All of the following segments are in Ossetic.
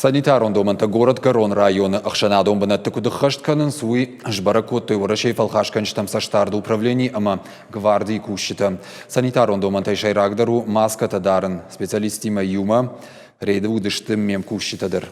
Санитарон домӕнтӕ горӕтгӕрон районы ӕхсӕнадон бынӕтты куыд ӕххӕст кӕнынц, уый сбӕрӕг кодтой Уӕрӕсейы фӕлхасгӕнджытӕм цӕстдарды управлени ӕмӕ гвардийы кусджытӕ. Санитарон домӕнтӕй сӕйрагдӕр у маскӕтӕ дарын. Специалисттимӕ иумӕ рейды уыдысты ме мкусджытӕ дӕр.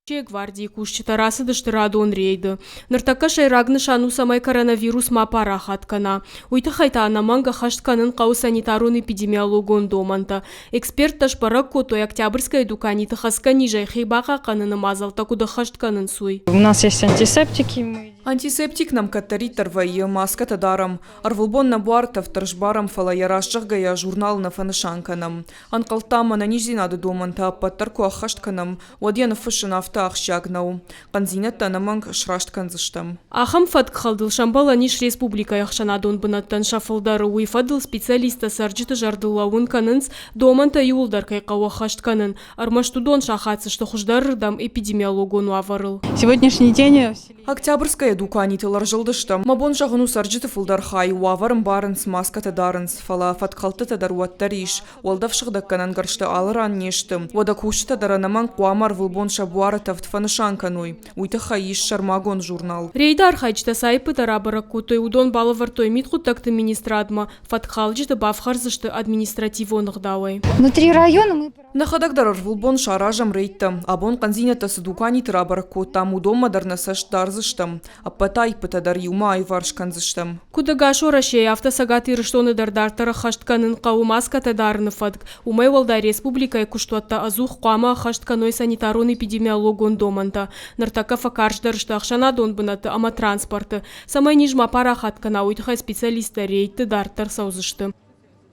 Гвардийы кусджытӕ рацыдысты радон рейды. Ныртӕккӕ сӕйраг нысан у, цӕмӕй коронавирус ма парахат кӕна. Уый тыххӕй та ӕнӕмӕнг ӕххӕст кӕнын хъӕуы санитарон-эпидемиологон домӕнтӕ. Эксперттӕ сбӕрӕг кодтой, Октябрьскӕйы дуканиты хӕцгӕ низӕй хи бахъахъхъӕныны мадзӕлттӕ куыд ӕххӕст кӕнынц, уый. У нас есть антисептики. Антисептик нӕм кӕддӕриддӕр вӕййы, маскӕтӕ дарӕм. Ӕрвылбон нӕ буар тӕвддӕр сбарӕм, фӕлӕ йӕ раст зӕгъгӕйӕ журналы нӕ фӕнысан кӕнӕм. Ӕнхъӕлдтам, ӕнӕниздзинады домӕнтӕ ӕппӕт дӕр куы ӕххӕст кӕнӕм, уӕд йӕ ныффыссын афтӕ ахсджиаг нӕу. Хъӕндзинӕдтӕ ӕнӕмӕнг сраст кӕндзыстӕм. Ахӕм фӕткхӕлдыл сӕмбӕлӕн ис республикӕйы ӕхсӕнадон бынӕттӕн сӕ фылдӕры. Уый фӕдыл специалисттӕ цӕрджыты зӕрдыл лӕууын кӕнынц, домӕнтӕ иууылдӕр кӕй хъӕуы ӕххӕст кӕнын. Ӕрмӕст уыдон сахаддзысты хуыздӕрырдӕм эпидемиологон уавӕрыл. Сегодняшний день Октябрьская дуканитыл ӕрзылдыстӕм. Мӕ бон зӕгъын у цӕрджыты фылдӕр хай уавӕр ӕмбарынц, маскӕтӕ дарынц, фӕлӕ фӕткхӕлдтытӕ дӕр уӕддӕр ис. Уӕлдӕф сыгъдӕггӕнӕн гӕрзтӕ алы ран не сты. Уӕдӕ кусджытӕ дӕр ӕнӕмӕнг хъуамӕ ӕрвылбон сӕ буары тӕвд фӕнысан кӕной. Уый тыххӕй ис сӕрмагонд журнал. Рейды архайджытӕ цы аиппытӕ рабӕрӕг кодтой, уыдон балӕвӕрдтой мидхъуыддӕгты министрадмӕ, фӕткхалджыты бафхӕрдзысты административон ӕгъдауӕй. Внутри района мы Нӕхӕдӕг дӕр ӕрвылбон саразӕм рейдтӕ. Абон хъӕндзинӕдтӕ цы дуканиты рабӕрӕг кодтам, уыдонмӕ дӕр нӕ цӕст дардзыстӕм. Ӕппӕт аиппытӕ дӕр иумӕ аиуварс кӕндзыстӕм. Куыд ӕгас Уӕрӕсейы, афтӕ Цӕгат Ирыстоны дӕр дарддӕр ӕххӕст кӕнын хъӕуы маскӕтӕ дарыны фӕтк. Уымӕй уӕлдай республикӕйы куыстуӕттӕ ӕдзух хъуамӕ ӕххӕст кӕной санитарон-эпидемиологон домӕнтӕ. Ныртӕккӕ фӕкарздӕр сты ӕхсӕнадон бынӕтты ӕмӕ транспорты. Цӕмӕй низ ма парахат кӕна, уый тыххӕй специалисттӕ рейдты дарддӕр цӕудзысты.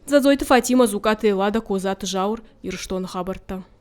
Дзӕдзойты Фатимӕ, Дзукъаты Эллада, Козаты Зауыр, Ирыстоны хабӕрттӕ.